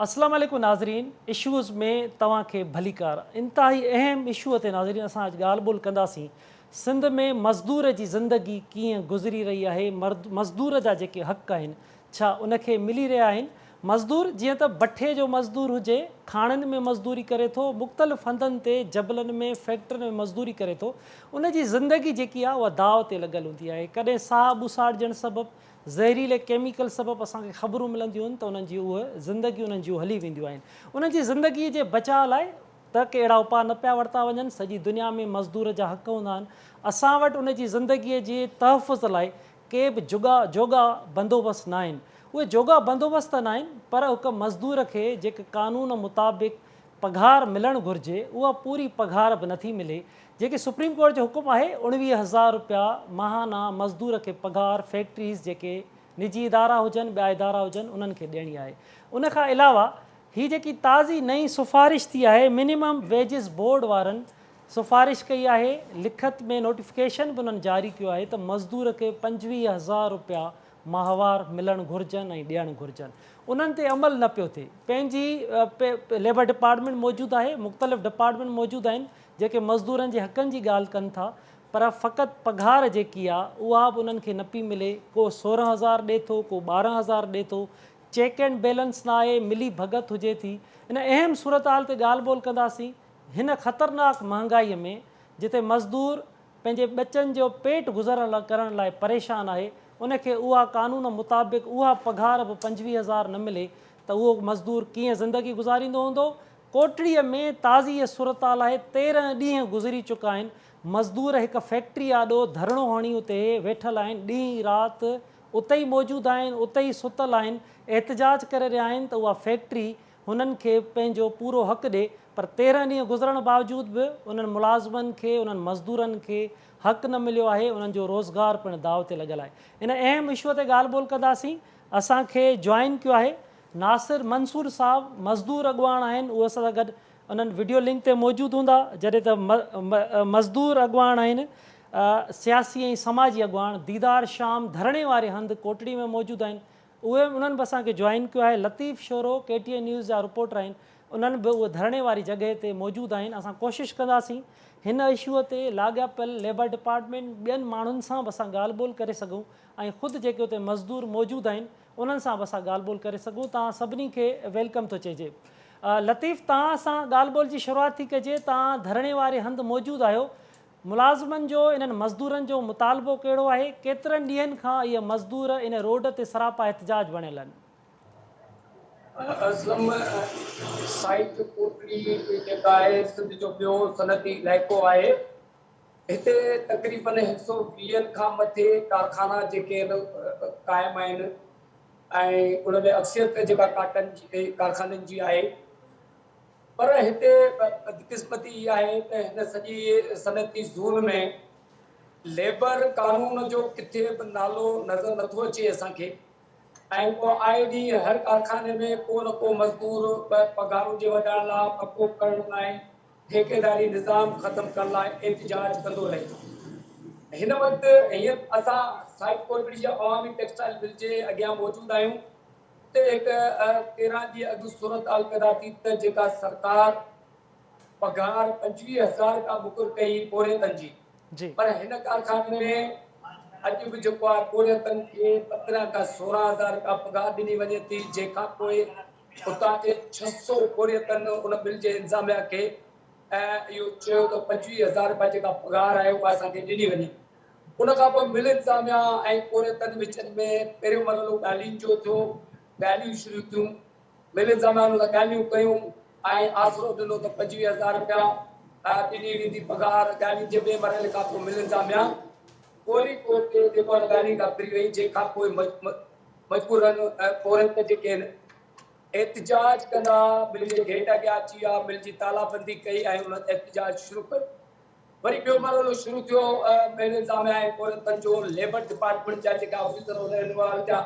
اسلام عليڪم ناظرين اشوز ۾ توهان کي ڀليڪار انتهائي اهم اشو تي ناظرين اسان اڄ ڳالهه ٻولهه ڪنداسين سنڌ ۾ مزدور جي زندگي ڪيئن گذري رهي آهي مزدور جا جيڪي حق آهن ڇا ان کي ملي رهيا آهن مزدور جيئن ته بٺي جو مزدور هجي کاڻن ۾ مزدوري ڪري ٿو مختلف هنڌن تي جبلن ۾ فيڪٽرين ۾ مزدوري ڪري ٿو ان جي زندگي جيڪي آهي اها داء تي لڳل هوندي آهي ڪڏهن ساهه ٻوساٽجڻ سبب زهريلي ڪيميڪل سبب اسان کي خبرون ملنديون آهن ته انهن جي اهي زندگيون انهن جون هلي وينديون آهن. انهن جي زندگيء جي بچاء لاء ته ڪي اهڙا اپاء نه پيا ورتا وڃن. سڄي دنيا ۾ مزدور جا حق هوندا آهن. اسان وٽ ان جي زندگيء جي تحفظ لاء ڪي به جوڳا جوڳا بندوبست ناهن. اهي جوڳا بندوبست ته ناهن پر هڪ مزدور کي جيڪ قانون مطابق پگهار ملڻ گهرجي اها پوري پگهار به نٿي ملي جيڪي سپريم ڪورٽ جو حڪم آهي 19 هزار رپيا ماهانه مزدور کي پگهار فيڪٽريز جيڪي نجي ادارا هجن ٻيا ادارا هجن انهن کي ڏيڻي آهي ان کان علاوه هي جيڪي تازي نئين سفارش ٿي آهي منيمم ويجز بورڊ وارن سفارش ڪئي آهي لکت ۾ نوٽيفڪيشن به انهن جاري ڪيو آهي ته مزدور کي 25 هزار رپيا ماهوار ملڻ گهرجن ۽ ڏيڻ گهرجن انهن تي عمل نه پيو ٿئي پنهنجي ليبر ڊپارٽمينٽ موجود آهي مختلف ڊپارٽمينٽ موجود آهن جيڪي مزدورن جي حقن جي ڳالهه ڪن ٿا پر فقط پگهار جيڪي آ اها به انهن کي نه پي ملي ڪو 16 هزار ڏي ٿو ڪو 12 هزار ڏي ٿو چيڪ اينڊ بيلنس نه آهي ملي ڀڳت هجي ٿي ان اهم صورتحال تي ڳالهه ٻولهه ڪنداسين هن خطرناڪ مهانگائي ۾ جتي مزدور پنهنجي ٻچن جو پيٽ گذر ڪرڻ لاء پريشان آهي، ان کي اها قانون مطابق اها پگهار به 25 هزار نه ملي ته اهو مزدور ڪيئن زندگي گذاريندو هوندو؟ ڪوٽڙيء ۾ تازي صورتحال آهي، 13 ڏينهن گذري چڪا آهن، مزدور هڪ فيڪٽري آڏو ڌرڻو هڻي اتي ويٺل آهن، ڏينهن رات اتي ئي موجود آهن، اتي ئي ستل آهن، احتجاج ڪري رهيا آهن ته اها فيڪٽري هنن کي پنهنجو پورو حق ڏي پر 13 ڏينهن گذرڻ باوجود به انهن ملازمن کي انهن مزدورن کي حق نه مليو آهي انهن جو روزگار پڻ داء تي لڳل آهي ان اهم اشو تي ڳالهه ٻولهه ڪنداسين اسان کي جوائن ڪيو آهي ناصر منصور صاحب مزدور اڳواڻ آهن اهي اسان سان گڏ انهن وڊيو لنڪ تي موجود هوندا جڏهن ته مزدور اڳواڻ آهن سياسي ۽ سماجي اڳواڻ ديدار شام ڌرڻي واري هنڌ ڪوٽڙي ۾ موجود آهن اهي انهن به اسان کي جوائن ڪيو آهي Latif Shoro K T N news جا رپورٽر آهن انهن به اهي ڌرڻي واري جڳهه تي موجود آهن اسان ڪوشش ڪنداسين هن اشو تي لاڳاپيل ليبر ڊپارٽمينٽ ٻين ماڻهن سان به اسان ڳالهه ٻولهه ڪري سگهون ۽ خود جيڪي اتي مزدور موجود آهن انهن سان به اسان ڳالهه ٻولهه ڪري سگهون توهان سڀني کي welcome ٿو چئجي لطيف توهان سان ڳالهه ٻولهه جي شروعات ٿي ڪجي توهان ڌرڻي واري هنڌ موجود آهيو ملازمن جو انهن مزدورن جو مطالبو ڪهڙو آهي؟ ڪيترن ڏينهن کان اهي مزدور ان روڊ تي سراپا احتجاج بڻيل آهن. اسلم سائيٽ ڪوٽڙي جيڪا آهي سنڌ جو ٻيو صنعتي علائقو آهي هتي تقريبن هڪ سئو ويهن کان مٿي ڪارخانا جيڪي آهن قائم آهن ۽ ان ۾ اڪثريت جيڪا ڪاٽن جي ڪارخانن جي آهي پر هتي بدقسمتي اها آهي ته هن سڄي صنعتي زون ۾ ليبر قانون جو ڪٿي به نالو نظر نٿو اچي اسان کي ۽ پوء آئي ڏينهن هر ڪارخاني ۾ ڪو نه ڪو مزدور پگهارون جي وڌائڻ لاء پڪو ڪرڻ لاء ٺيڪيداري نظام ختم ڪرڻ لاء احتجاج ڪندو رهي ٿو. هن وقت هينئر اسان سائيٽ ڪوٽڙي جي عوامي ٽيڪسٽائل مل جي اڳيان موجود آهيون. اتي هڪ 13 ڏينهن اڳ صورتحال پيدا ٿي ته جيڪا سرڪار پگهار 25 هزار رپيا مقرر ڪئي هئي پورهيتن جي پر هن ڪارخاني ۾ اڄ به جيڪو آهي پورهيتن کي 15 کان 16 هزار رپيا پگهار ڏني وڃي ٿي جنهن کان پوء اتان جي 600 پورهيتن ان مل جي انتظاميا کي اهو چيو ته 25 هزار رپيا جيڪا پگهار آهي اها اسان کي ڏني وڃي. ان کان پوء مل انتظاميا ۽ پورهيتن وچ ۾ پهريون مرحلو ڳالهين جو ٿيو، ڳالهيون شروع ٿيون، مل انتظاميا ان سان ڳالهيون ڪيون ۽ آسرو ڏنو ته 25 هزار رپيا ڏني ويندي پگهار، ڳالهين جي ٻئي مرحلي کان پوء مل انتظاميا فوري طور تي جيڪو آهي ڳالهين کان ڦري وئي، جنهن کان پوء مجبورن پورهيت جيڪي آهن احتجاج ڪندا مل جي گيٽ اڳيان اچي ويا، مل جي تالا بندي ڪئي ۽ انهن احتجاج شروع ڪيو. وري ٻيو مرحلو شروع ٿيو ميل انتظاميا ۽ پورهيتن جو ليبر ڊپارٽمينٽ جا جيڪا آفيسر هوندا آهن انهن جا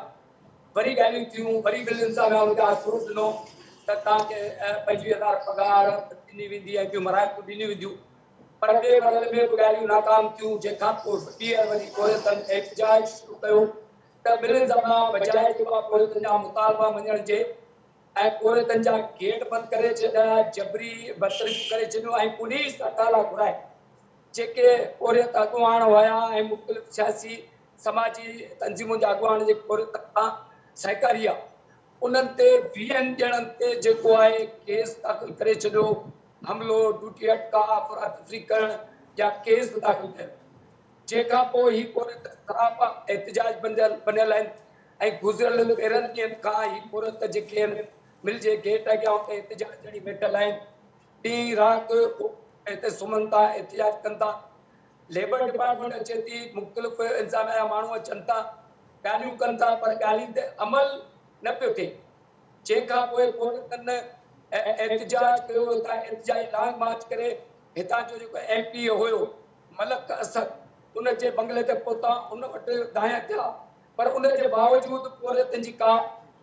وري ڳالهيون ٿيون وري مل انتظاميا انهن کي آسرو ڏنو ته توهان کي 25 هزار پگهار ڏني ويندي ۽ ٻيون مراعتون ڏنيون وينديون پر ٻئي مرحلي ۾ به ڳالهيون ناڪام ٿيون جنهن کان پوء ٻيهر وري پورهيتن احتجاج شروع ڪيو ته مل انتظاميا بجاء جيڪا پورهيتن جا مطالبا مڃڻ جي ۽ پورهيتن جا گيٽ بند ڪري ڇڏيا، جبري برطرفيون ڪري ڇڏيون ۽ پوليس اٽالا گهرائي جيڪي پورهيت اڳواڻ هيا ۽ مختلف سياسي سماجي تنظيمن جا اڳواڻ جيڪي پورهيتن سان سهڪاري هيا انهن تي 20 ڄڻن تي جيڪو آهي ڪيس داخل ڪري ڇڏيو، حملو، ڊيوٽي اٽڪاء، افراتفري ڪرڻ جا ڪيس داخل ڪيا، جنهن کان پوء هي پورهيت سراپا احتجاج بنيل آهن ۽ گذريل 13 ڏينهن کان هي پورهيت جيڪي آهن مل جي گيٽ اڳيان اتي احتجاج جهڙي ويٺل آهن، ڏينهن رات هتي سمهن ٿا، احتجاج ڪن ٿا، ليبر ڊپارٽمينٽ اچي ٿي، مختلف انتظاميا جا ماڻهو اچن ٿا، ڳالهيون ڪن ٿا پر ڳالهين تي عمل نه پيو ٿئي، جنهن کان پوء پورهيتن احتجاج ڪيو، هتان احتجاجي لانگ مارچ ڪري هتان جو جيڪو ايم پي اي هيو ملڪ اسد ان جي بنگلي تي پهتا، ان وٽ دانهين ٿيا پر ان جي باوجود پورهيتن جي ڪا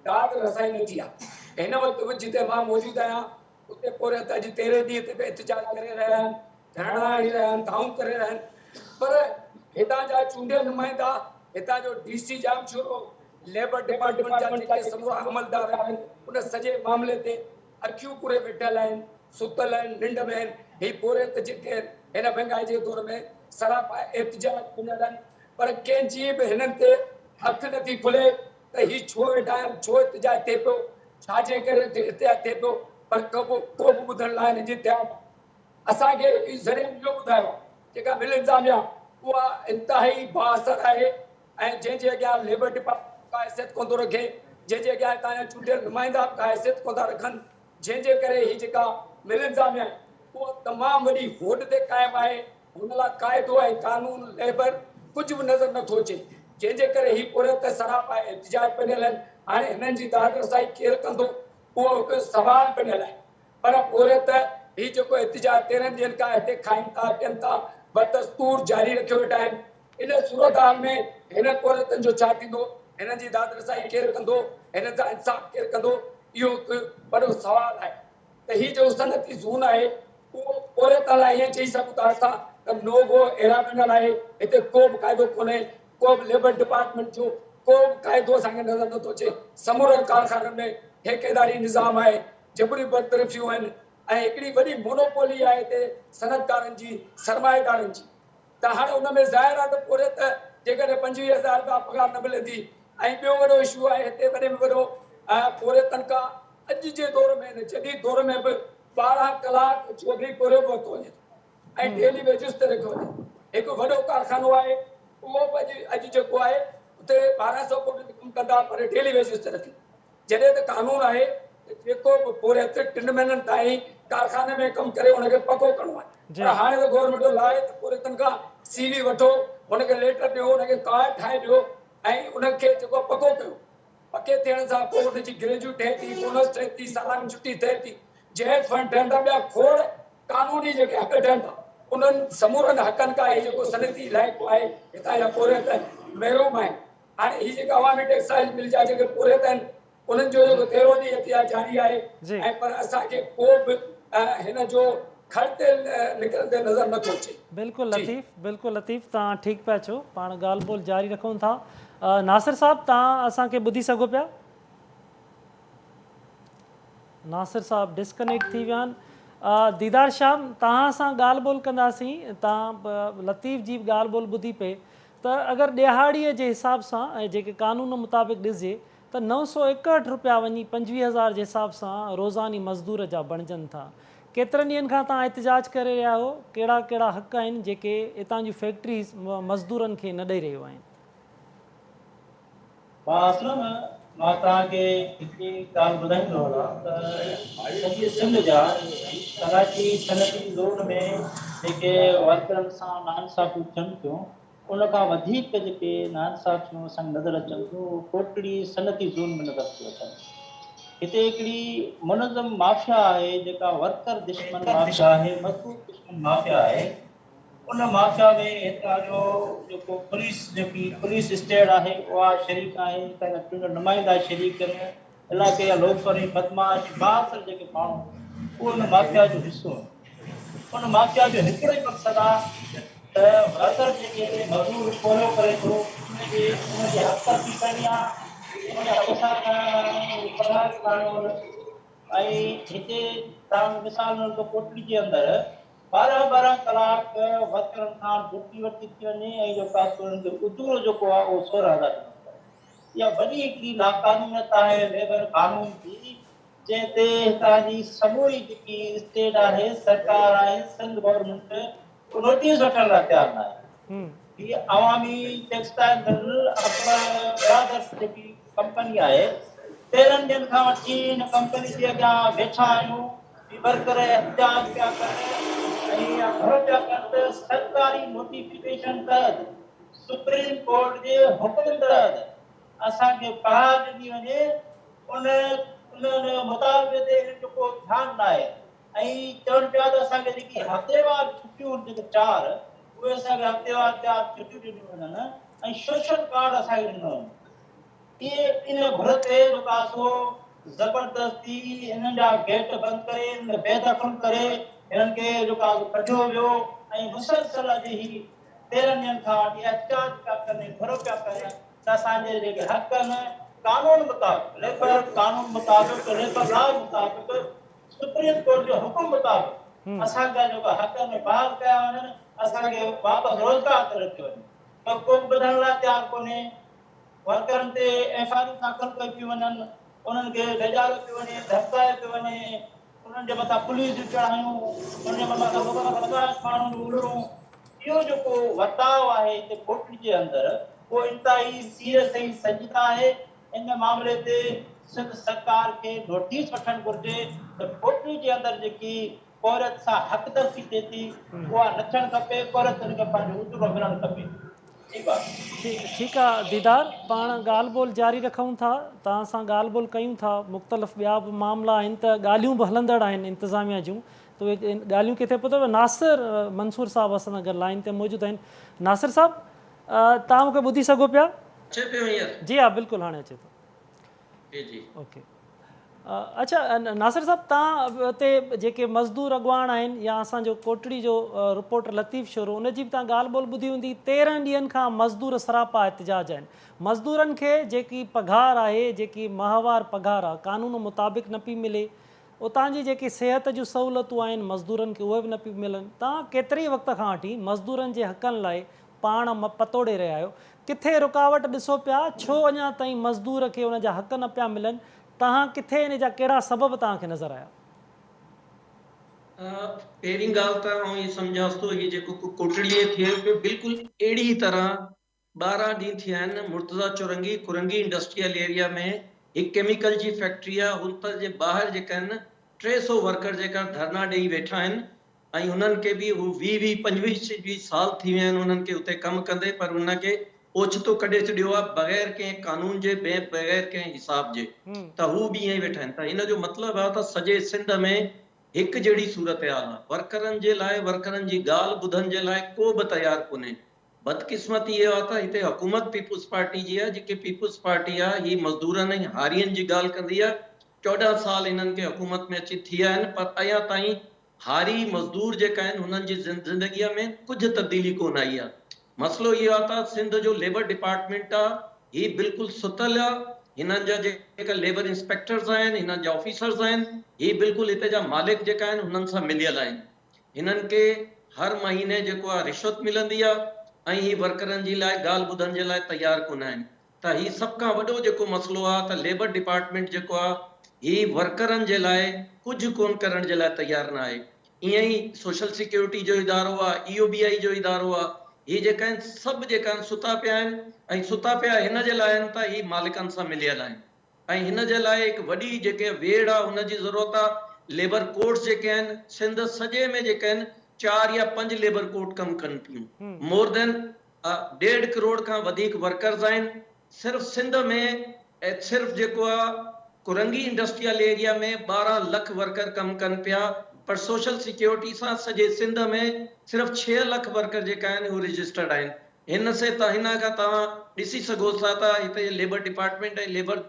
داد رسائي نه ٿي آهي. هن وقت به جتي مان موجود آهيان اتي پورهيت اڄ 13 ڏينهن تي به احتجاج ڪري رهيا آهن، ڌرڻا هڻي رهيا آهن، دانهون ڪري رهيا آهن پر هتان جا چونڊيل نمائندا، هتان جو D C Jamshoro, labour department جا جيڪي سمورا عملدار آهن ان سڄي معاملي تي اکيون پوري ويٺل آهن، ستل آهن، ننڊ ۾ آهن. هي پورهيت جيڪي هن مهنگائي جي دور ۾ سراپا احتجاج بنيل آهن پر ڪنهن جي به هنن تي اک نٿي کلي ته هي ڇو ويٺا آهن، ڇو احتجاج ٿئي پيو، ڇا جي ڪري احتجاج ٿئي پيو پر ڪو به ٻڌڻ لاء هنن جي تيار ناهي. اسان کي ذريعن اهو ٻڌايو آهي جيڪا مل انتظاميا اها انتهائي بااثر آهي ۽ جنهن جي اڳيان ليبر ڊپارٽمينٽ ڪا حيثيت ڪونه ٿو رکي، جنهن جي اڳيان هتان جا چونڊيل نمائندا به ڪا حيثيت ڪونه ٿا رکن، جنهن جي ڪري هي جيڪا مل انتظاميا آهي اها تمام وڏي هوڏ تي قائم آهي، هن لاء قاعدو ۽ قانون ليبر ڪجهه به نظر نٿو اچي، جنهن جي ڪري هي پورهيت سراپا احتجاج بنيل آهن، هاڻي هنن جي داد رسائي ڪير ڪندو اهو هڪ سوال بنيل آهي. پر پورهيت هي جيڪو احتجاج 13 ڏينهن کان هتي کائين ٿا پين ٿا بدستور جاري رکيو ويٺا آهن، ان صورتحال ۾ هنن پورهيتن جو ڇا ٿيندو، هنن جي داد رسائي ڪير ڪندو، هنن سان انصاف ڪير ڪندو، اهو هڪ وڏو سوال آهي ته هي جيڪو صنعتي زون آهي اهو پورهيتن لاء ائين چئي سگهون ٿا اسان ته نو گو ايريا بنيل آهي، هتي ڪو به قاعدو ڪونهي، ڪو به ليبر ڊپارٽمينٽ جو ڪو به قاعدو اسان کي نظر نٿو اچي، سمورن ڪارخانن ۾ ٺيڪيداري نظام آهي، جبري برطرفيون آهن ۽ هڪڙي وڏي مونوپولي آهي هتي صنعتڪارن جي، سرمائيدارن جي ته هاڻي ان ۾ ظاهر آهي ته پورهيت جيڪڏهن 25 هزار رپيا پگهار نه ملندي ۽ ٻيو وڏو اشو آهي هتي وڏي ۾ وڏو پورهيتن کان اڄ جي دور ۾ هن جديد دور ۾ به 12 ڪلاڪ جبري پورهيو به ورتو وڃي ٿو ۽ ڊيلي ويجز تي رکيو وڃي ٿو. هڪ وڏو ڪارخانو آهي اهو به اڄ جيڪو آهي اتي 1200 پورهيت ڪم ڪندا پر ڊيلي ويجز تي رکيو جڏهن ته قانون آهي ته جيڪو به پورهيت 3 مهينن تائين ڪارخاني ۾ ڪم ڪري ان کي پڪو ڪرڻو آهي پر هاڻي ته گورنمينٽ جو لاء ته پورهيتن کان سي وي وٺو ان کي ليٽر ڏيو ان کي ڪارڊ ٺاهي ڏيو ۽ ان کي جيڪو پڪو ڪيو پڪي ٿيڻ سان پوء ان جي گريجوئيٽ ٺهي ٿي بونس ٺهي ٿي سالاني ڇٽي ٺهي ٿي جهيز فنڊ ٺهن ٿا ٻيا کوڙ قانوني جيڪي حق ٺهن ٿا انهن سمورن حقن کان هي جيڪو صنعتي علائقو آهي هتان جا پورهيت محروم آهن. هاڻي هي جيڪا عوامي ٽيڪسٽائل مل جا جيڪي پورهيت آهن انهن جو جيڪو 13 ڏينهن احتجاج جاري آهي ۽ پر اسان کي ڪو به هن جو کڙ تيل نڪرندي نظر نه ٿو اچي. بلڪل لطيف بلڪل لطيف توهان ٺيڪ پيا چئو پاڻ ڳالهه ٻولهه جاري رکون ٿا ناصر صاحب توهان اسان کي ٻڌي سگهو پيا. ناصر صاحب ڊسڪنيڪٽ ٿي ويا آهن. ديدار شاهه توهان سان ڳالهه ٻولهه ڪنداسين توهان لطيف جي به ڳالهه ٻولهه ٻڌي پئي ته اگر ڏهاڙيء جي حساب سان ۽ جيڪي قانون مطابق ڏسجي ته 961 رپيا وڃي 25 هزار جي حساب سان روزاني مزدور جا بڻجن ٿا. ڪيترن ڏينهن کان توهان احتجاج ڪري رهيا آهيو؟ ڪهڙا ڪهڙا حق آهن جيڪي اتان جون فيڪٽريز مزدورن کي نه ڏئي رهيون آهن؟ مان اسلم مان توهان کي هڪڙي ڳالهه ٻڌائيندو هلان ته سڄي سنڌ جا ڪراچي صنعتي زون ۾ جيڪي ورڪرن سان ناانصافيون ٿين ٿيون ان کان وڌيڪ جيڪي ناانصافيون اسان کي نظر اچن ٿيون اهي ڪوٽڙي صنعتي زون ۾ نظر ٿيون اچن. هتي هڪڙي منظم مافيا آهي جيڪا ورڪر دشمن مافيا آهي، مزدور دشمن مافيا آهي. ان مافيا ۾ هتان جو جيڪو پوليس جيڪي پوليس اسٽيٽ آهي اها شريڪ آهي، هتان جا چونڊيل نمائندا شريڪ آهن، علائقي جا لوفر ۽ بدمعاش بااثر جيڪي ماڻهو اهي ان مافيا جو حصو آهن. ان مافيا جو هڪڙو ئي مقصد آهي ته ورڪر جيڪي مزدور پورهيو ڪري ٿو ان جي ان جي حق تلفي ڪرڻي آهي، ان جا پئسا کائڻا آهن، ان جي پگهار کائڻو آهن. ۽ هتي توهان کي مثال ڏنو ته ڪوٽڙي جي اندر 12 12 ڪلاڪ ورڪرن کان ڊيوٽي ورتي ٿي وڃي ۽ جيڪو آهي سو انهن کي اجورو جيڪو آهي اهو 16 هزار ڏنو ٿو وڃي. اها وڏي هڪڙي لاقانونيت آهي ليبر قانون جي جنهن تي هتان جي سموري جيڪي اسٽيٽ آهي سرڪار آهي سنڌ گورنمينٽ اهو نوٽيس وٺڻ لاء تيار ناهي. هي عوامي ٽيڪسٽائل مل اڪبر برادرس جيڪي ڪمپني آهي 13 ڏينهن کان وٺي هن ڪمپني جي اڳيان ويٺا آهيون هي ورڪر احتجاج پيا ڪن ۽ گهر پيا ڪن ته سرڪاري نوٽيفڪيشن تحت سپريم ڪورٽ جي حڪم تحت اسان کي پگهار ڏني وڃي ان ان مطالبي تي هنن جو ڪو ڌيان ناهي ۽ چون پيا ته اسان کي جيڪي هفتيوار ڇٽيون آهن جيڪي چار اهي اسان کي هفتيوار چار ڇٽيون ڏنيون وڃن ۽ سوشل ڪارڊ اسان کي ڏنو وڃي. اهي ان گهر تي جيڪو آهي سو زبردستي انهن جا گيٽ بند ڪري انهن کي بي دخل ڪري هنن کي جيڪو آهي سو ڪڍيو ويو ۽ مسلسل اڄ هي 13 ڏينهن کان وٺي احتجاج پيا ڪن ۽ گهر پيا ڪن ته اسان جي جيڪي حق آهن قانون مطابق ليبر قانون مطابق ليبر لا مطابق سپريم ڪورٽ جي حڪم مطابق اسان جا جيڪا حق ۾ بحال ڪيا وڃن، اسان کي واپس روزگار تي رکيو وڃي پر ڪو به ٻڌڻ لاء تيار ڪونهي، ورڪرن تي ايف I آرون داخل ڪيون پيون وڃن، انهن کي ڊيڄاريو پيو وڃي، ڌمڪايو پيو وڃي، انهن جي مٿان پوليس جون چڙهايون، انهن جي مٿان بدمعاش ماڻهن جون الرون، اهو جيڪو ورتاء آهي هتي ڪوٽڙي جي اندر اهو انتهائي سيريس ۽ سنجيده آهي. ان معاملي تي سنڌ سرڪار کي نوٽيس وٺڻ گهرجي ته ڪوٽڙي جي اندر جيڪي پورهيت سان حق تلفي ٿئي ٿي اها نه ٿيڻ کپي، پورهيتن کي پنهنجو اجورو ملڻ کپي. ٺيڪ آ. ٺيڪ آ ديدار پاڻ ڳالهه ٻولهه جاري رکون ٿا توهان سان ڳالهه ٻولهه ڪيون ٿا مختلف ٻيا به معاملا آهن ته ڳالهيون به هلندڙ آهن انتظاميا جون ته اهي ڳالهيون ڪٿي پهتو ناصر منصور صاحب اسان سان گڏ لائين تي موجود آهن ناصر صاحب توهان مون کي ٻڌي سگهو پيا؟ اچي پيو هينئر؟ جي ها بلڪل هاڻي اچي ٿو. جي جي. اوڪي اڇا ناصر صاحب توهان اتي جيڪي مزدور اڳواڻ آهن يا اسان جو ڪوٽڙي جو رپورٽر لطيف شورو ان جي به توهان ڳالهه ٻولهه ٻڌي هوندي 13 ڏينهن کان مزدور سراپا احتجاج آهن مزدورن کي جيڪي پگهار آهي جيڪي ماهوار پگهار آهي قانون مطابق نه پئي ملي اتان جي جيڪي صحت جون سهولتون آهن مزدورن کي اهي به نه پيون ملن توهان ڪيتري وقت کان وٺي مزدورن جي حقن لاء پاڻ پتوڙي رهيا آهيو، ڪٿي رڪاوٽ ڏسو پيا، ڇو اڃا تائين مزدور کي ان جا حق نه پيا ملن، توهان ڪٿي ان جا ڪهڙا سبب توهان کي نظر آيا؟ پهرين ڳالهه ته آئون ائين سمجهانس ٿو هي جيڪو ڪوٽڙي ۾ ٿئي پيو بلڪل اهڙي ئي طرح 12 ڏينهن ٿيا آهن مرتضيٰ چورنگي ڪرنگي انڊسٽريل ايريا ۾ هڪ ڪيميڪل جي فيڪٽري آهي هن جي ٻاهر جيڪا آهن 300 ورڪر جيڪا ڌرنا ڏئي ويٺا آهن ۽ انهن کي به هو ويهه ويهه پنجويهه ڇويهه سال ٿي ويا آهن انهن کي اتي ڪم ڪندي پر ان کي اوچتو ڪڍي ڇڏيو آهي بغير ڪنهن قانون جي بغير ڪنهن حساب جي ته هو به ائين ئي ويٺا آهن ته ان جو مطلب آهي ته سڄي سنڌ ۾ هڪ جهڙي صورتحال آهي ورڪرن جي لاء ورڪرن جي ڳالهه ٻڌڻ جي لاء ڪو به تيار ڪونهي بدقسمتي اها آهي ته هتي حڪومت پيپلز پارٽي جي آهي جيڪي پيپلز پارٽي آهي هي مزدورن ۽ هارين جي ڳالهه ڪندي آهي 14 سال هنن کي حڪومت ۾ اچي ٿي آهن پر اڃا تائين هاري مزدور جيڪا آهن هنن جي زندگيء ۾ ڪجهه تبديلي ڪونه آئي آ. مسئلو اهو آ ته سنڌ جو ليبر ڊپارٽمينٽ آ هي بلڪل ستل آ هنن جا جيڪا ليبر انسپيڪٽرز آهن هنن جا آفيسرز آهن هي بلڪل هتي جا مالڪ جيڪا آهن هنن سان مليل آهن هنن کي هر مهيني جيڪو آ رشوت ملندي آ ۽ هي ورڪرن جي لاء ڳالهه ٻڌڻ جي لاء تيار ڪونه آهن ته هي سڀ کان وڏو جيڪو مسئلو آ ته ليبر ڊپارٽمينٽ جيڪو آ هي ورڪرن جي لاء ڪجهه ڪون ڪرڻ جي لاء تيار نه آهي ائين ئي سوشل سيڪيورٽي جو ادارو آ اي او بي آئي جو ادارو آ هي جيڪا آهن سڀ جيڪا آهن ستا پيا آهن ۽ ستا پيا هن جي لاء آهن ته هي مالڪن سان مليل آهن ۽ هن جي لاء هڪ وڏي جيڪي ويڙهه آ ان جي ضرورت آ، ليبر ڪورٽس جيڪي آهن سنڌ سڄي ۾ جيڪي آهن 4 يا 5 ليبر ڪورٽ ڪم ڪن پيون مور دين ڏيڍ ڪروڙ کان وڌيڪ ورڪرز آهن صرف سنڌ ۾ صرف جيڪو آ ڪرنگي انڊسٽريل ايريا ۾ 12 لک ورڪر ڪم ڪن پيا پر سوشل سيڪيورٽي سان سڄي سنڌ ۾ صرف 6 لک ورڪر جيڪا آهن هو رجسٽرڊ آهن هن سي ته هن کان توهان ڏسي سگهو ٿا ته هتي جي ليبر ڊپارٽمينٽ ۽ ليبر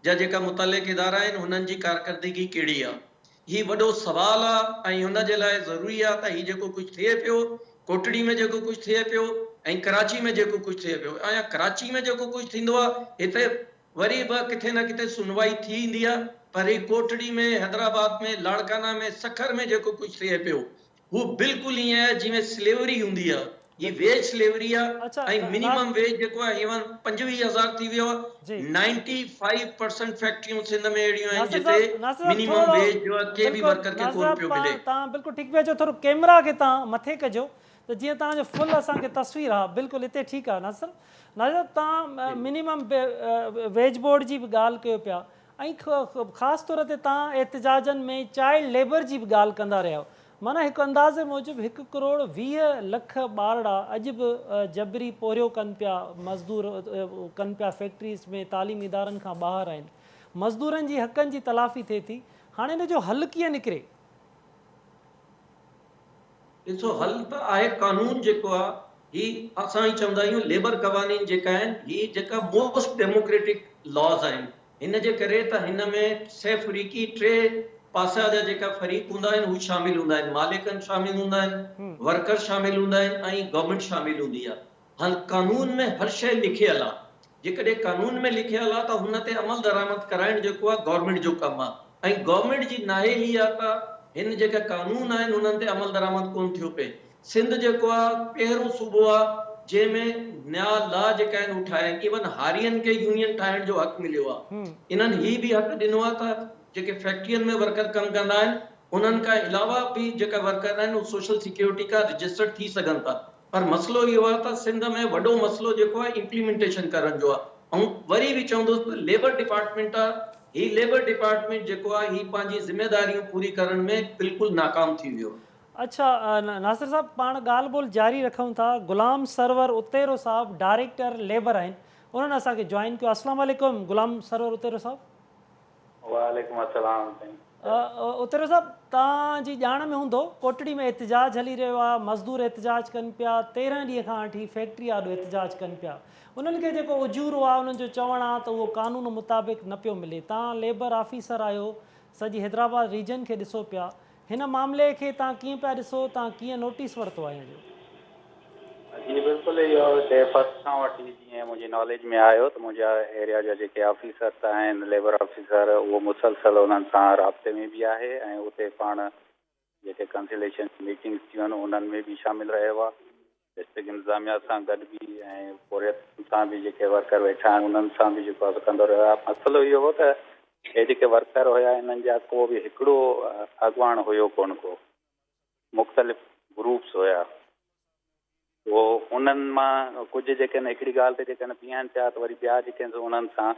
جا جيڪا متعلق ادارا آهن هنن جي ڪارڪردگي ڪهڙي آ. هي وڏو سوال آ ۽ هن جي لاء ضروري آ ته هي جيڪو ڪجهه ٿئي پيو ڪوٽڙي ۾ جيڪو ڪجهه ٿئي پيو ۽ ڪراچي ۾ جيڪو ڪجهه ٿئي پيو ۽ ڪراچي ۾ جيڪو ڪجهه ٿيندو آ هتي وري به ڪٿي نه ڪٿي سنوائي ٿي ايندي آ. پر هي ڪوٽڙي ۾ حيدرآباد ۾ لاڙڪانا ۾ سکر ۾ جيڪو ڪجهه ٿئي پيو هو بلڪل ائين آهي جيئن سليوري هوندي آهي. هي ويج سليوري آهي ۽ منيمم ويج جيڪو آهي ايون 25,000 ٿي ويو آهي. 95 پرسنٽ فيڪٽريون سنڌ ۾ اهڙيون آهن جتي منيمم ويج جو آهي ڪنهن به ورڪر کي ڪونه پيو ملي. توهان بلڪل ٺيڪ پيا چئو ٿورو ڪيمرا کي توهان مٿي ڪجو ته جيئن توهان جو فل اسان کي تصوير ها بلڪل هتي ٺيڪ آهي ناصر صاحب ناصر صاحب توهان منيمم ويج بورڊ جي به ڳالهه ڪيو پيا ۽ خاص طور تي توهان احتجاجن ۾ چائلڊ ليبر جي به ڳالهه ڪندا رهيا آهيو. معنيٰ هڪ اندازي موجب هڪ ڪروڙ 20 لک ٻارڙا اڄ به جبري پورهيو ڪن پيا، مزدور ڪن پيا فيڪٽريز ۾ تعليمي ادارن کان ٻاهر آهن. مزدورن جي حقن جي تلافي ٿئي ٿي. هاڻي ان جو حل ڪيئن نڪري؟ ڏسو حل ته آهي قانون جيڪو آ هي اسان ئي چوندا آهيون ليبر قوانين جيڪا آهن هي جيڪا موسٽ ڊيموڪريٽڪ لاز آهن هن جي ڪري ته هن ۾ سه فريقي ٽي پاسا جا جيڪا فريق هوندا آهن هو شامل هوندا آهن مالڪن شامل هوندا آهن ورڪر شامل هوندا آهن ۽ گورنمينٽ شامل هوندي آ هن قانون ۾ هر شيء لکيل آ جيڪڏهن قانون ۾ لکيل آ ته هن تي عمل درآمد ڪرائڻ جيڪو آ گورنمينٽ جو ڪم آ ۽ گورنمينٽ جي نااهلي آ ته هن جيڪا قانون آهن انهن تي عمل درآمد ڪونه ٿيو پئي سنڌ جيڪو آ پهرون صوبو آ جنهن ۾ نيا لا جيڪا آهن هو ٺاهيا آهن ايون هارين کي يونين ٺاهڻ جو حق مليو آ انهن هي به حق ڏنو آ ته جيڪي فيڪٽرين ۾ ورڪر ڪم ڪندا آهن انهن کان علاوه به جيڪا ورڪر آهن هو سوشل سيڪيورٽي کان رجسٽرڊ ٿي سگهن ٿا پر مسئلو اهو آ ته سنڌ ۾ وڏو مسئلو جيڪو آ امپليمينٽيشن ڪرڻ جو آ آئون وري به چوندس ته ليبر ڊپارٽمينٽ آ هي ليبر ڊپارٽمينٽ جيڪو آ هي پنهنجي ذميداريون پوري ڪرڻ ۾ بلڪل ناڪام ٿي ويو. اڇا ناصر صاحب پاڻ ڳالهه ٻولهه جاري رکون ٿا غلام سرور اتيرو صاحب ڊائريڪٽر ليبر آهن انهن اسان کي جوائن ڪيو السلام عليڪم غلام سرور اتيرو صاحب. وعليڪم السلام سائين. اتيرو صاحب توهان جي ڄاڻ ۾ هوندو ڪوٽڙي ۾ احتجاج هلي رهيو آهي مزدور احتجاج ڪن پيا 13 ڏينهن کان وٺي فيڪٽري آڏو احتجاج ڪن پيا انهن کي جيڪو اجورو آهي انهن جو چوڻ آهي ته اهو قانون مطابق نه پيو ملي توهان ليبر آفيسر آهيو سڄي حيدرآباد ريجن کي ڏسو پيا هن معاملي کي توهان ڪيئن پيا ڏسو، توهان ڪيئن نوٽيس ورتو آهي ان جو؟ جي بلڪل اهو ڊي فرسٽ کان وٺي جيئن منهنجي ناليج ۾ آيو ته منهنجا ايريا جا جيڪي آفيسرس آهن ليبر آفيسر اهو مسلسل انهن سان رابطي ۾ به آهي ۽ اتي پاڻ جيڪي ڪنسليشن ميٽنگس ٿيون آهن انهن ۾ به شامل رهيو آهي ڊسٽرڪٽ انتظاميا سان گڏ به ۽ پورهيتن سان به جيڪي ورڪر ويٺا آهن انهن سان به جيڪو آهي ڪندو رهيو آهي مسئلو اهو هو ته هي جيڪي ورڪر هيا انهن جا ڪو به هڪڙو اڳواڻ هيو ڪونه ڪو مختلف گروپس هيا اهو انهن مان ڪجهه جيڪي آهن هڪڙي ڳالهه تي جيڪي آهن بيهن پيا ته وري ٻيا جيڪي آهن انهن سان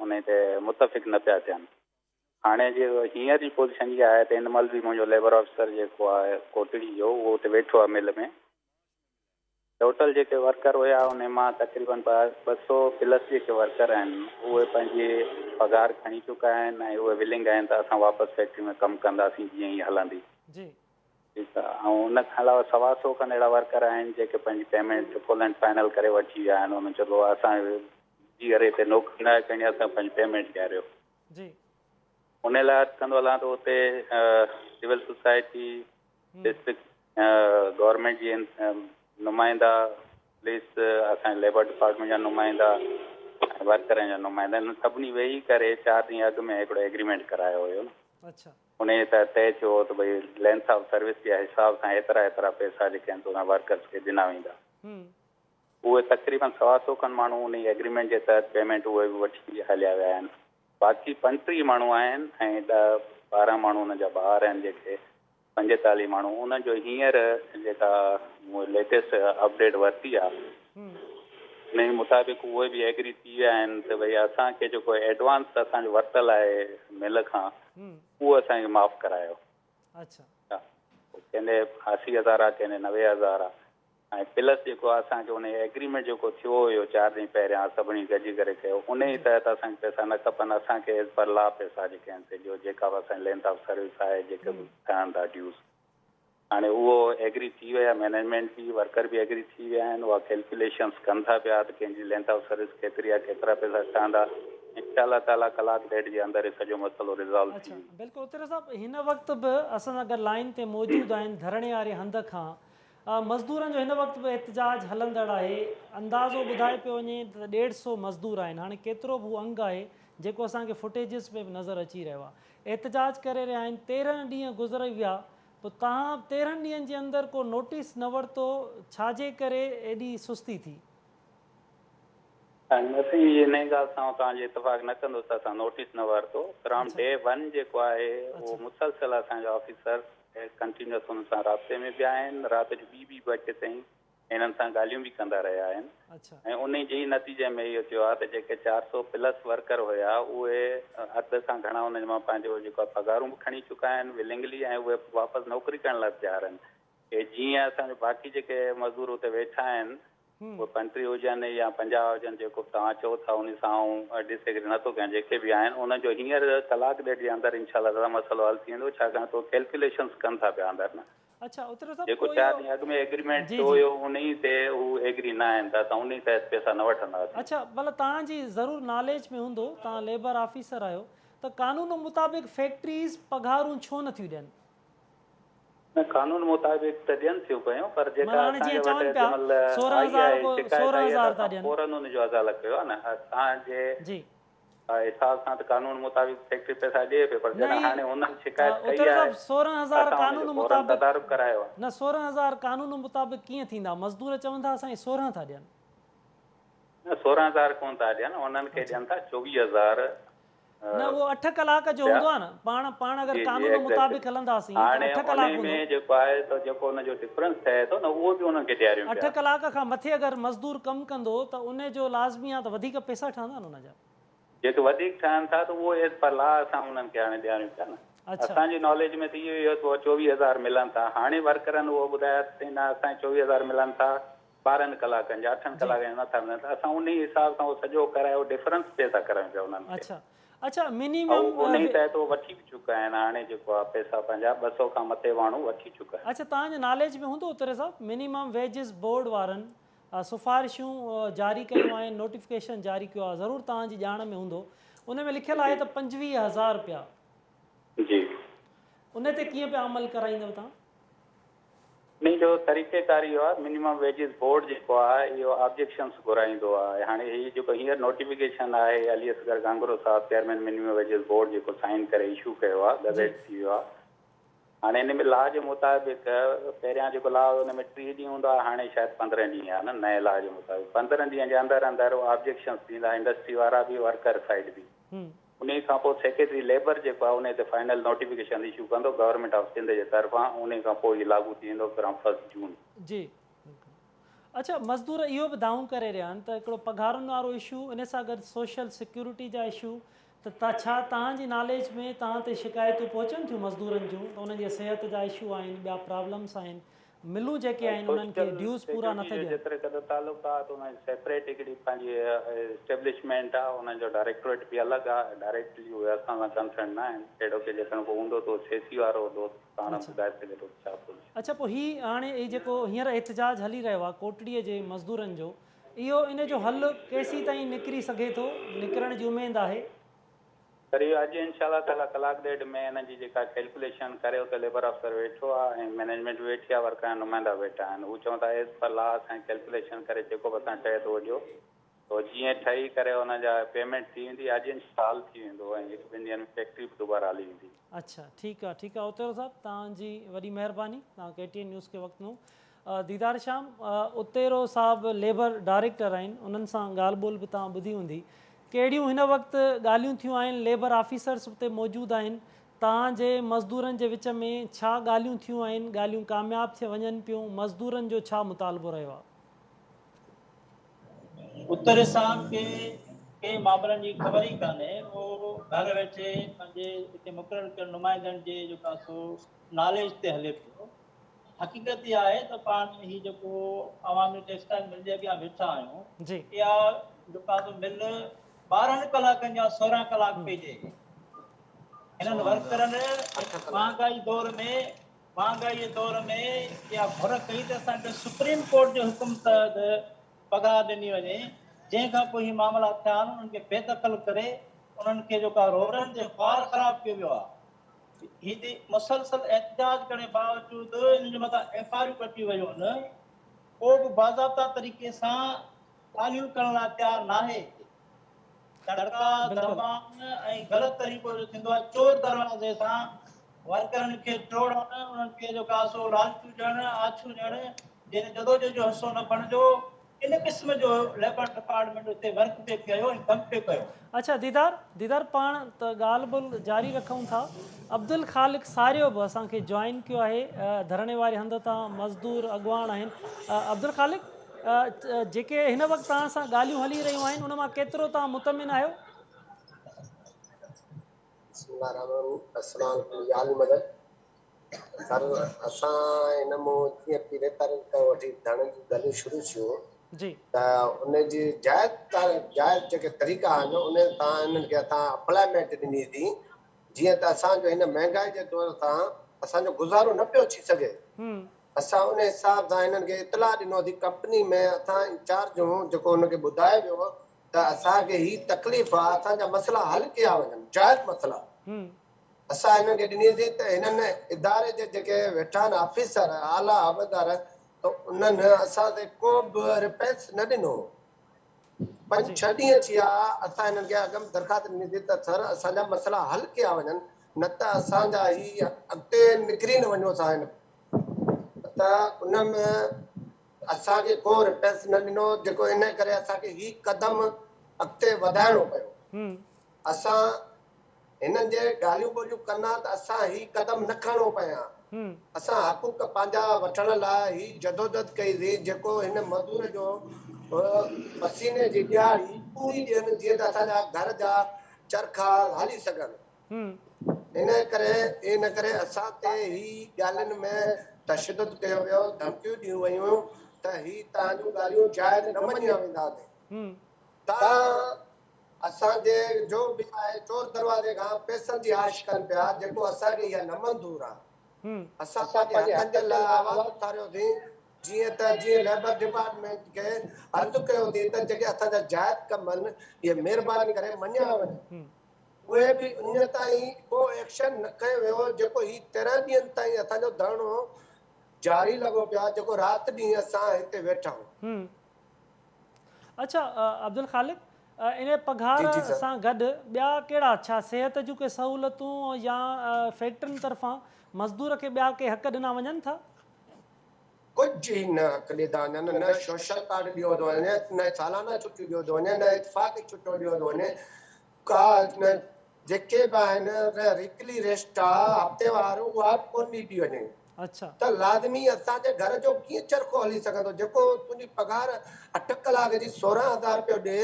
ان تي متفق نه پيا ٿين هاڻي جي هينئر جي پوزيشن اها آهي ته هن مهل به منهنجو ليبر آفيسر جيڪو آهي ڪوٽڙي جو اهو اتي ويٺو آهي مل ۾. ٽوٽل جيڪي ورڪر هيا انهي مان تقريبن 200 پلس جيڪي ورڪر آهن اهي پنهنجي پگهار کڻي چڪا آهن ۽ اهي ولنگ آهن ته اسان واپس فيڪٽري ۾ ڪم ڪنداسين جيئن ئي هلندي. جي. ٺيڪ آهي ۽ ان کان علاوه سوا سو کن اهڙا ورڪر آهن جيڪي پنهنجي پيمينٽ فل اينڊ فائنل ڪري وٺي ويا آهن انهن چيو بابا اسان ٻيهر هتي نوڪري ناهي ڪرڻي اسان پنهنجي پيمينٽ ڏياريو. جي. ان لاء عرض ڪندو هلان ته اتي سول سوسائٽي، ڊسٽرڪٽ گورنمينٽ جي نمائندا، پوليس، اسان جي ليبر ڊپارٽمينٽ جا نمائندا ۽ ورڪرن جا نمائندا انهن سڀني ويهي ڪري چار ڏينهن اڳ ۾ هڪڙو ايگريمينٽ ڪرايو هيو اڇا. انهيء تحت طئي ٿيو هو ته ڀئي لينٿ آف سروس جي حساب سان ايترا ايترا پئسا جيڪي آهن سو انهن ورڪرز کي ڏنا ويندا. اهي تقريبن سوا سو کن ماڻهو انهي ايگريمينٽ جي تحت پيمينٽ اهي به وٺي هليا ويا آهن. باقي 35 ماڻهو آهن ۽ 10 12 ماڻهو انهن جا ٻار آهن جيڪي 45 ماڻهو انهن جو هينئر جيڪا مون ليٽيسٽ اپڊيٽ ورتي آهي انهي مطابق اهي به ايگري ٿي ويا آهن ته ڀئي اسان کي جيڪو ايڊوانس اسان جو ورتل آهي مل کان اهو اسان کي معاف ڪرايو. اڇا. ڪنهن جي 80 هزار آهي ڪنهن جي 90 هزار آهي. ۽ پلس جيڪو اسان کي انهي ايگريمينٽ جيڪو ٿيو هيو چار ڏينهن پهريان سڀني گڏجي ڪري ڪيو انهي تحت اسان کي پئسا نه کپن اسان کي ايز پر لا پئسا جيڪي آهن سي ڏيو جيڪا به اسان جي لينٿ آف سروس آهي جيڪي به ٺهن ٿا ڊيوز هاڻي اهو ايگري ٿي ويا مئنيجمينٽ به ورڪر به ايگري ٿي ويا آهن اها ڪيلڪيوليشنس ڪن ٿا پيا ته ڪنهن جي لينٿ آف سروس ڪيتري آهي ڪيترا پئسا ٺهندا انشاء الله تعالي ڪلاڪ ڏيڍ جي اندر هي سڄو مسئلو ريزالو ٿي اڇا ويندو. بلڪل اتر صاحب هن وقت به اسان سان گڏ لائين تي موجود آهن ڌرڻي واري هنڌ کان مزدورن جو هن وقت به احتجاج هلندڙ آهي، اندازو ٻڌايو پيو وڃي ته ڏيڍ سو مزدور آهن، هاڻي ڪيترو به هو انگ آهي، جيڪو اسان کي فوٽيجز ۾ به نظر اچي رهيو آهي احتجاج ڪري رهيا آهن 13 ڏينهن گذري ويا پوء توهان 13 ڏينهن جي اندر ڪو نوٽيس نه ورتو ڇا جي ڪري ايڏي سستي ٿي؟ نه سائين انهي ڳالهه سان آئون توهان جي اتفاق نه ڪندس ته اسان نوٽيس نه ورتو فرام ڊي ون جيڪو آهي اهو مسلسل اسان جا آفيسرس ڪنٽينيوس انهن سان رابطي ۾ به آهن رات جو ٻي ٻي بجي تائين هنن سان ڳالهيون به ڪندا رهيا آهن ۽ انهي جي ئي نتيجي ۾ اهو ٿيو آهي ته جيڪي 400 پلس ورڪر هيا اهي اڌ کان گهڻا انهن مان پنهنجو جيڪو آهي پگهارون به کڻي چڪا آهن ولنگلي ۽ اهي واپس نوڪري ڪرڻ لاء به تيار آهن جيئن اسان جو باقي جيڪي مزدور اتي ويٺا آهن اهي 35 هجن يا 50 هجن جيڪو به توهان چئو ٿا انهي سان آئون ڊس ايگري نه ٿو ڪيان جيڪي به آهن انهن جو هينئر ڪلاڪ ڏيڍ جي اندر انشاء الله تعاليٰ مسئلو حل ٿي ويندو ڇاڪاڻ ته اهي ڪيلڪيوليشنس ڪن ٿا پيا اندر نه اڇا اتريو صاحب جيڪو پوء چار اهو ڏينهن اڳ ۾ ايگريمينٽ جي ٿيو جي هيو انهي تي هو ايگري نه آهن ته اسان انهي تحت پئسا نه وٺنداسين. اڇا ڀلا توهان جي ضرور ناليج ۾ هوندو توهان ليبر آفيسر آهيو ته قانون مطابق فيڪٽريز پگهارون ڇو نه ٿيون ڏين؟ نه قانون مطابق ته ڏين ٿيون پيون پر جيڪا معنيٰ هاڻي اسان جيئن جي وٽ چون پيا جنهن مهل سورهن آئي هزار آهي ڪو شڪايت سورهن آئي آهي ته هزار ٿا اسان ڏين. فورن ان جو ازالو ڪيو آهي نه اسان جي جي. حساب سان ته قانون مطابق فيڪٽري پئسا ڏئي پئي پر نه جڏهن هي هاڻي انهن شڪايت ڪئي اتر آهي صاحب سورهن ته هزار اسان ان جو قانون فورن مطابق تدارڪ ڪرايو آهي. نه 16 هزار قانون مطابق ڪيئن ٿيندا مزدور چون ٿا اسان کي 16 ٿا ڏين. نه 16 هزار ڪونه ٿا ڏين انهن کي اڇا. ڏين ٿا 24 هزار نه اهو 8 ڪلاڪ جو رپيا هوندو آهي نه پاڻ پاڻ اگر جي جي قانون ايگزيڪٽلي مطابق هلنداسين ته هاڻي 8 ڪلاڪ انهي ۾ هوندو. جيڪو آهي ته جيڪو ان جو ڊفرنس ٺهي ٿو نه اهو به انهن کي ڏياريون 8 پيا. ڪلاڪ کان مٿي اگر مزدور ڪم ڪندو ته ان جو لازمي آهي ته وڌيڪ پئسا ٺهندا نه ان جا. جيڪي وڌيڪ ٺهن ٿا ته اهو ايز پر لا اسان انهن کي هاڻي ڏياريون پيا نه. اڇا. اسان جي ناليج ۾ ته اهو ئي هو ته 24 هزار ملن ٿا هاڻي ورڪرن اهو ٻڌايو ته نه اسان کي 24 هزار ملن ٿا 12 ڪلاڪن جا 8 ڪلاڪن جا نٿا ملن ته اسان انهي حساب سان اهو سڄو ڪرايو ڊفرنس پي ٿا ڪرايون پيا انهن کي. اڇا اڇا ۽ منيمم انهي تحت اهو وٺي به چڪا آهن هاڻي جيڪو آهي پئسا پنهنجا 200 کان مٿي ماڻهو وٺي چڪا آهن. اڇا توهان جي ناليج ۾ هوندو اتري صاحب منيمم ويجز بورڊ وارن سفارشون جاري ڪيون آهن نوٽيفڪيشن جاري ڪيو آهي ضرور توهان جي ڄاڻ ۾ هوندو ان ۾ لکيل آهي ته 25 هزار رپيا. جي. ان تي ڪيئن پيا عمل ڪرائيندو توهان؟ انهي جو طريقي ڪار اهو آهي منيمم ويجز بورڊ جيڪو آهي اهو آبجيڪشنس گهرائيندو آهي هاڻي هي جيڪو هينئر نوٽيفڪيشن آهي علي اصغر گهانگهرو صاحب چيئرمين منيمم ويجز بورڊ جيڪو سائن ڪري اشو ڪيو آهي گزيٽ ٿي ويو آهي هاڻي ان ۾ لا جي مطابق پهريان جيڪو لا هيو ان ۾ 30 ڏينهن هوندا هئا هاڻي شايد 15 ڏينهن آهي نه نئين لا جي مطابق 15 ڏينهن جي اندر اندر آبجيڪشنس ڏيندا انڊسٽري وارا به ورڪر سائيڊ به انهي کان پوء سيڪريٽري ليبر جيڪو آهي انهي تي فائنل نوٽيفڪيشن اشو ڪندو گورنمينٽ آف سنڌ جي طرفان انهي کان پوء هي لاڳو ٿي ويندو فرام فرسٽ جون. جي بلڪل اڇا مزدور اهو به دانهون ڪري رهيا آهن ته هڪڙو پگهارن وارو اشو ان سان گڏ سوشل سيڪيورٽي جا اشو ته ڇا توهان جي ناليج ۾ توهان تي شڪايتون پهچن ٿيون مزدورن جون ته انهن جي صحت جا اشو آهن ٻيا پرابلمس آهن ملون جيڪي آهن انهن کي سوشل ڊيوز پورا سيڪيورٽي نٿا جو ڏين. جيتري قدر تعلق آهي ته انهن جي سيپريٽ هڪڙي پنهنجي اسٽيبلشمينٽ آهي انهن جو ڊائريڪٽوريٽ به الڳ آهي ڊائريڪٽلي اهي اسان سان ڪنسرن نه آهن اهڙو ڪي جيڪڏهن ڪو هوندو ته اهو سي سي وارو دوست پاڻ ٻڌائي سگهي ٿو ته ڇا پوزيشن. اڇا پوء هي هاڻي هي جيڪو هينئر احتجاج هلي رهيو آهي ڪوٽڙي جي مزدورن جو اهو ان جو حل ڪيسيتائين نڪري سگهي ٿو نڪرڻ جي اميد آهي؟ سر اهو اڄ انشاء الله تعاليٰ ڪلاڪ ڏيڍ ۾ انهن جي جيڪا ڪيلڪوليشن ڪري اتي ليبر آفيسر ويٺو آهي ۽ مئنيجمينٽ به ويٺي آهي ورڪرن جا نمائندا به ويٺا آهن هو چون ٿا ايز پر لا اسان ڪيلڪوليشن ڪري جيڪو به اسان ٺهي ٿو اهو ڏيو ته جيئن ٺهي ڪري ان جا پيمينٽ ٿي ويندي اڄ انشاء الله حل ٿي ويندو ۽ هڪ ٻن ڏينهن ۾ فيڪٽري به دوباره هلي ويندي. اڇا ٺيڪ آ ٺيڪ آ اتيرو صاحب توهان جي وڏي مهرباني توهان ڪي ٽي اين نيوز کي وقت ڏنو ديدار شام اتيرو صاحب ليبر ڊائريڪٽر آهن انهن سان ڳالهه ٻولهه به توهان ٻڌي هوندي ڪهڙيون هن وقت ڳالهيون ٿيون آهن ليبر آفيسرس اتي موجود آهن توهان جي مزدورن جي وچ ۾ ڇا ڳالهيون ٿيون آهن ڳالهيون ڪامياب ٿي وڃن پيون مزدورن جو ڇا مطالبو رهيو آهي. اتر صاحب کي ڪنهن مامرن جي خبر ئي ڪانهي اهو گهر ويٺي پنهنجي اتي مقرر ڪيل نمائندن جي جيڪو آهي سو ناليج تي هلي پيو حقيقت اها آهي ته پاڻ هي جيڪو عوامي ٽيڪسٽائل مل جي اڳيان ويٺا آهيون اها جيڪو آهي سو مل 12 ڪلاڪن جا 16 ڪلاڪ پئي ڏئي هنن ورڪرن مهانگائي دور ۾ مهانگائي جي دور ۾ اها گهر ڪئي ته اسان کي سپريم ڪورٽ جي حڪم تحت پگهار ڏني وڃي جنهن کان پوء هي معاملا ٿيا آهن انهن کي بي دخل ڪري انهن کي جيڪا روڊن تي خوار خراب ڪيو ويو آهي هي تي مسلسل احتجاج ڪرڻ باوجود انهن جي مٿان ايف I آرون ڪٽيون ويون آهن ڪو به باضابطا طريقي سان ڳالهيون ڪرڻ لاء تيار ناهي. دڙڪا، دٻائن ۽ غلط طريقو جو ٿيندو آهي چور دروازي سان ورڪرن کي ٽوڙڻ، انهن کي جيڪو آهي سو لالچون ڏيڻ، آڇون ڏيڻ، جنهن جدوجهد جو حصو نه بڻجو، ان قسم جو ليبر ڊپارٽمينٽ اتي ورڪ پئي ڪيو ۽ ڪم پئي ڪيو. اڇا ديدار ديدار پاڻ ته ڳالهه ٻولهه جاري رکون ٿا عبدالخالق ساريو به اسان کي جوائن ڪيو آهي ڌرڻي واري هنڌ تان مزدور اڳواڻ آهن عبدالخالق جيڪي هن وقت توهان سان ڳالهيون هلي رهيون آهن ان مان ڪيترو توهان مطمئن آهيو؟ بسم الله الرحمن الرحيم السلام عليڪم يا علي مدد سر اسان هن مون جيئن پيري تاريخ کان وٺي ڌرڻن جون ڳالهيون شروع ٿيون جي ته ان جي جائز جائز جيڪي طريقا آهن ان سان انهن کي اسان اپلائمينٽ ڏني سين جيئن ته اسان جو هن مهنگائي جي دور سان اسان جو گذارو نه پيو ٿي سگهي اسان ان حساب سان هنن کي اطلاع ڏنو سين ڪمپني ۾ اسان انچارج هون جيڪو ان کي ٻڌايو ويو ته اسان کي هي تڪليف آ اسان جا مسئلا حل ڪيا وڃن جائز مسئلا اسان هنن کي ڏني سين ته هنن اداري جي جيڪي ويٺا آهن آفيسر اعليٰ عهديدار ته انهن اسان تي ڪو به رپينس نه ڏنو پنج ڇهه ڏينهن ٿيا اسان هنن کي اڳ ۾ درخواست ڏني سين ته سر اسان جا مسئلا حل ڪيا وڃن نه ته اسان جا هي اڳتي نڪري نه وڃو اسان هن ته ان ۾ اسان کي ڪو رپينس نه ڏنو جيڪو ان ڪري اسان کي هي قدم اڳتي وڌائڻو پيو. اسان هنن جي ڳالهيون ٻولهيون ڪن ها ته اسان هي قدم نه کڻڻو پئي ها. اسان حقوق پنهنجا وٺڻ لاء هي جدوجھد ڪئي سين جيڪو هن مزور جو پسيني جي ڏهاڙي پوري ڏين جيئن ته اسان جا گهر جا چرخا هلي سگهن. ان ڪري ان ڪري اسان تي هي ڳالهين ۾ تشدد ڪيو ويو، ڌمڪيون ڏنيون ويون ته هي توهان جون ڳالهيون جائز نه مڃيا وينداسين. توهان اسان جي جو به آهي چور دروازي کان پئسن جي آش ڪن پيا جيڪو اسان کي اها نه منظور آهي. اسان پنهنجي حقن جي لاء آواز اٿاريوسين جيئن ته جيئن ليبر ڊپارٽمينٽ کي عرض ڪيوسين ته جيڪي اسان جا جائز ڪم آهن اهي مهرباني ڪري مڃيا وڃن. اهي به اڃا تائين ڪو ايڪشن نه کنيو ويو جيڪو هي 13 ڏينهن تائين اسان جو ڌرڻو جاري لڳو پيو آهي جيڪو رات ڏينهن اسان هتي ويٺا آهيون. اڇا عبدالخالق ان پگهار سان گڏ ٻيا ڪهڙا ڇا صحت جون ڪي سهولتون يا فيڪٽرين طرفان مزدور کي ٻيا ڪي حق ڏنا وڃن ٿا؟ ڪجهه ئي نه حق ڏيندا وڃن، نه سوشل ڪارڊ ڏيو ٿو وڃي، نه سالانه ڇٽيون ڏيو ٿو وڃي، نه اتفاقي ڇٽيون ڏيو ٿو وڃي، ڪا نه جيڪي به آهن ويڪلي ريسٽ آ هفتيوار اها به ڪونه ڏبي وڃي ته لازمي اسان جي گهر جو ڪيئن چرخو هلي سگهندو جيڪو تنهنجي پگهار 8 ڪلاڪ جي 16,000 رپيو ڏي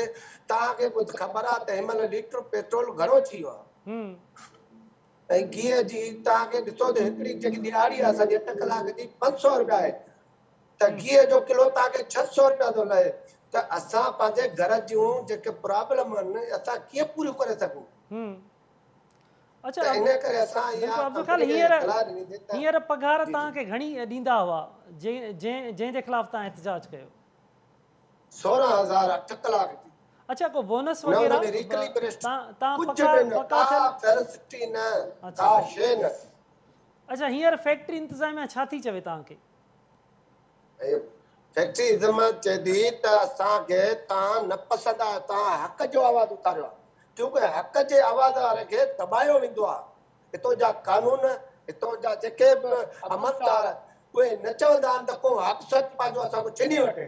توهان کي به خبر آ ته هن مهل ليٽر پيٽرول گهڻو ٿي ويو آ. ۽ گيهه جي توهان کي ڏسو ته هڪڙي جيڪي ڏهاڙي آهي اسان جي 8 ڪلاڪ جي 500 رپيا آهي ته گيهه جو ڪلو توهان کي 600 رپيا ٿو لهي ته اسان پنهنجي گهر جون جيڪي پرابلم آهن اسان ڪيئن پوريون ڪري سگهون اڇا ته ان ڪري اسان اها ڪمپني کي اطلاع ڏني ته هينئر پگهار توهان کي گهڻي ڏيندا هئا جنهن جي خلاف توهان احتجاج ڪيو؟ 16,000 اٺ ڪلاڪ جي. اڇا ڪو بونس وغيره تان پڪا پڪا ٿيل فيسلٽي نه ڪا شي نه. اڇا هينئر فيڪٽري انتظاميا ڇا ٿي چوي توهان کي؟ فيڪٽري انتظاميا چئي ٿي ته اسان کي توهان نه پسند آيو توهان حق جو آواز اٿاريو آهي ڪيونڪه حق جي آواز واري کي دٻايو ويندو آهي هتو جا قانون هتو جا جيڪي به عملدار اهي نه چوندا آهن ته ڪو حق سچ پنهنجو اسان کان ڇني وٺي.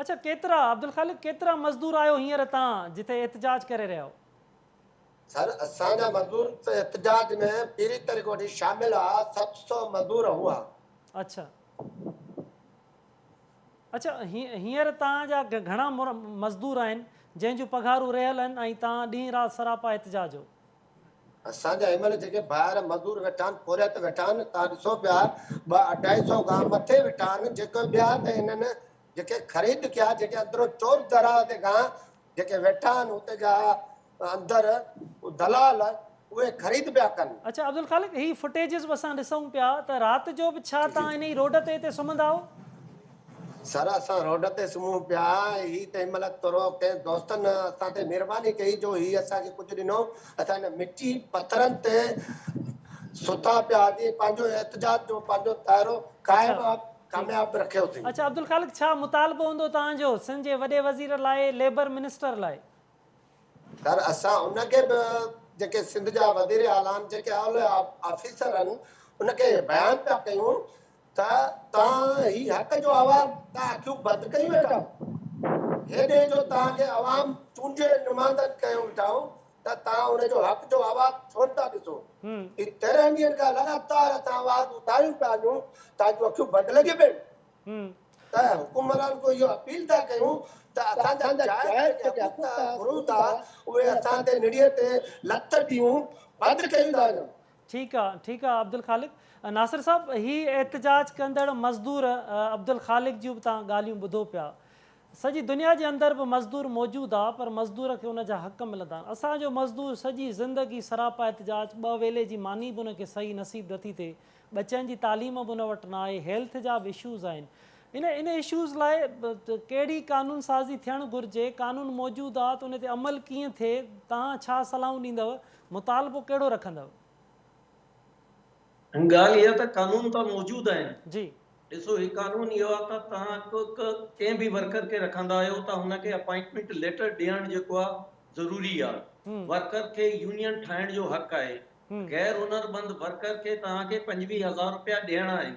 اڇا ڪيترا عبدالخالق ڪيترا مزدور آهيو هينئر تان جتي احتجاج ڪري رهيا آهيو؟ سر اسان جا مزدور ته احتجاج ۾ پهرين تاريخ وٺي شامل هئا 700 مزدور هئا. اڇا اڇا هينئر تان جا گهڻا مزدور آهن جنهن جون پگهارون رهيل آهن ۽ تان ڏينهن رات سراپا احتجاج هو. اسان جا هن مهل جيڪي ڀائر مزدور ويٺا آهن پورهيت ويٺا آهن توهان ڏسو پيا ٻه اڍائي سئو کان مٿي ويٺا آهن جيڪي ٻيا ته هنن جيڪي خريد ڪيا جيڪي اندرو چور دروازي کان جيڪي ويٺا آهن اتي جا اندر دلال اهي خريد پيا ڪن. اڇا عبدالخالق هي فوٽيجز به اسان ڏسون پيا ته رات جو به ڇا توهان انهي روڊ تي هتي سمهندا آهو؟ سر اسان روڊ تي سمهون پيا هي ته هن مهل ٿورو ڪنهن دوستن اسان تي مهرباني ڪئي جو هي اسان کي ڪجهه ڏنو اسان هن مٽي پٿرن تي ستا پيا هئاسين پنهنجو احتجاج جو پنهنجو دائرو قائم ڪامياب رکيوسين. اڇا عبدالخالق ڇا مطالبو هوندو توهان جو سنڌ جي وڏي وزير لاء ليبر منسٽر لاء؟ سر اسان ان کي به جيڪي سنڌ جا وزير اعليٰ آهن جيڪي اعليٰ آفيسر آهن ان کي بيان پيا ڪيون ته توهان هي حق جو آواز توهان اکيون بند ڪيون ويٺا آهيو هيڏي جو توهان کي عوام چونڊي نمائندن ڪيو ويٺا آهيون ته توهان ان جو حق جو آواز ڇو نٿا ڏسو هي 13 ڏينهن کان لڳاتار اسان آواز اٿاريون پيا وڃون توهان جون اکيون بند لڳيون پيون آهن. ته حڪمران کان اهو اپيل ٿا ڪيون ته اسان جا جائز جيڪي حقوق ٿا گهرون ٿا اهي اسان تي نڙيء تي لت ڏيون بند ڪيون ٿا وڃن. ٺيڪ آ ٺيڪ آ عبدالخالق. ناصر صاحب هي احتجاج ڪندڙ مزدور عبدالخالق جون به توهان ڳالهيون ٻڌو پيا. سڄي دنيا جي اندر به مزدور موجود آ پر مزدور کي ان جا حق ملندا آهن. اسان جو مزدور سڄي زندگي سراپا احتجاج ٻه ويلي جي ماني به ان کي صحيح نصيب نٿي ٿئي ٻچن جي تعليم به ان وٽ نه آهي، هيلٿ جا به اشوز آهن. ان ان اشوز لاء ڪهڙي قانون سازي ٿيڻ گهرجي، قانون موجود آ ته ان تي عمل ڪيئن ٿئي، توهان ڇا صلاحون ڏيندؤ، مطالبو ڪهڙو رکندؤ؟ ڳالهه اها ته قانون ته موجود آهن. جي. ڏسو هي قانون اهو آ ته توهان ڪنهن به ورڪر کي رکندا آهيو ته هن کي اپائنٽمينٽ ليٽر ڏيڻ جيڪو آ ضروري آ. ورڪر کي يونين ٺاهڻ جو حق آهي. غير هنرمند ورڪر کي توهان کي 25 هزار رپيا ڏيڻا آهن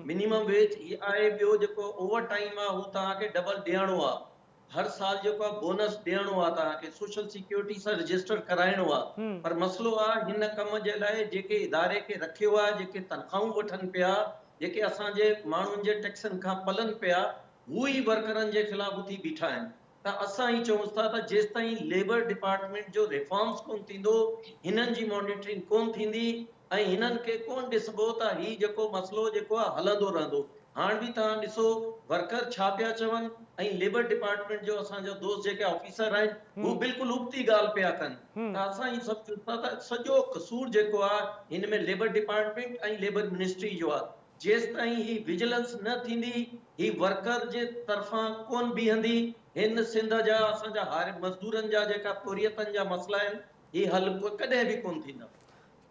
منيمم ويج هي آهي ٻيو جيڪو اوور ٽائيم آهي هو توهان کي ڊبل ڏيڻو آهي هر سال جيڪو آهي بونس ڏيڻو آهي توهان کي سوشل سيڪيورٽي سان رجسٽر ڪرائڻو آهي پر مسئلو آهي هن ڪم جي لاء جيڪي اداري کي رکيو آهي جيڪي تنخواهون وٺن پيا جيڪي اسان جي ماڻهن جي ٽيڪسن کان پلن پيا هو ئي ورڪرن جي خلاف اٿي بيٺا آهن ته اسان هي چئونس ٿا ته جيستائين ليبر ڊپارٽمينٽ جو ريفارمز ڪون ٿيندو هنن جي مانيٽرنگ ڪون ٿيندي ۽ هنن کي ڪون ڏسبو ته هي جيڪو مسئلو جيڪو آهي هلندو رهندو هاڻ به توهان ڏسو ورڪر ڇا پيا چون ۽ ليبر ڊپارٽمينٽ جو اسان جا دوست جيڪي آفيسر آهن هو بلڪل ابتي ڳالهه پيا ڪن ته اسان هي سمجهون ٿا ته سڄو قصور جيڪو آهي هن ۾ ليبر ڊپارٽمينٽ ۽ ليبر منسٽري جو آهي جيستائين هي وجلنس نه ٿيندي، هي ورڪر جي طرفان ڪونه بيهندي، هن سنڌ جا اسان جا هاري مزدورن جا جيڪا پورهيتن جا مسئلا آهن هي حل ڪڏهن به ڪونه ٿيندا.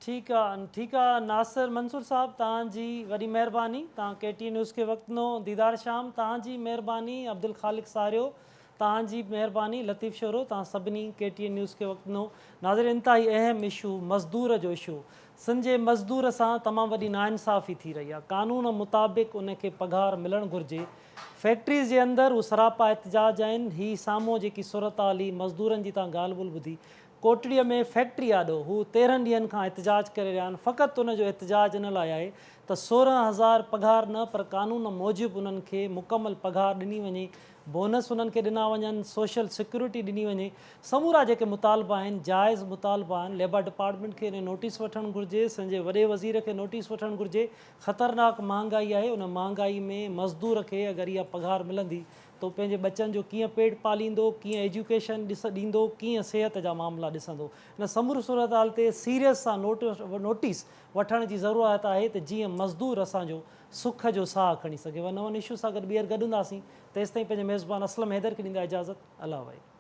ٺيڪ آ ٺيڪ آ ناصر منصور صاحب توهان جي وڏي مهرباني توهان ڪي ٽي نيوز کي وقت ڏنو ديدار شام توهان جي مهرباني عبدالخالق ساريو توهان جي مهرباني لطيف شورو توهان سڀني ڪي ٽي اين نيوز کي وقت ڏنو ناظرين انتهائي اهم اشو مزدور جو اشو سنڌ جي مزدور سان تمام وڏي ناانصافي ٿي رهي آهي قانون مطابق ان کي پگهار ملڻ گهرجي فيڪٽريز جي اندر هو سراپا احتجاج آهن هي سامهون جيڪي صورتحال هئي مزدورن جي توهان ڳالهه ٻولهه ٻڌي ڪوٽڙي ۾ فيڪٽري آڏو هو 13 ڏينهن کان احتجاج ڪري رهيا آهن فقط ان جو احتجاج ان لاء آهي ته 16 هزار پگهار نه پر قانون موجب انهن کي مڪمل پگهار ڏني وڃي بونس انهن کي ڏنا وڃن، سوشل سيڪيورٽي ڏني وڃي، سمورا جيڪي مطالبا آهن جائز مطالبا آهن، ليبر ڊپارٽمينٽ کي ان نوٽيس وٺڻ گهرجي، سنڌ جي وڏي وزير کي نوٽيس وٺڻ گهرجي، خطرناڪ مهانگائي آهي، ان مهانگائي ۾ مزدور کي اگر اها پگهار ملندي ته هو پنهنجي ٻچن جو ڪيئن پيٽ پاليندو، ڪيئن ايجوڪيشن ڏيندو، ڪيئن صحت جا معاملا ڏسندو، ان سموري صورتحال تي سيريس سان نوٽيس وٺڻ جي ضرورت آهي ته جيئن مزدور اسان جو سک جو ساهه کڻي سگهي. نون اشو سان گڏ ٻيهر گڏ هونداسين. تيستائين پنهنجي ميزبان اسلم حيدر کي ڏيندا اجازت. الله وحيد.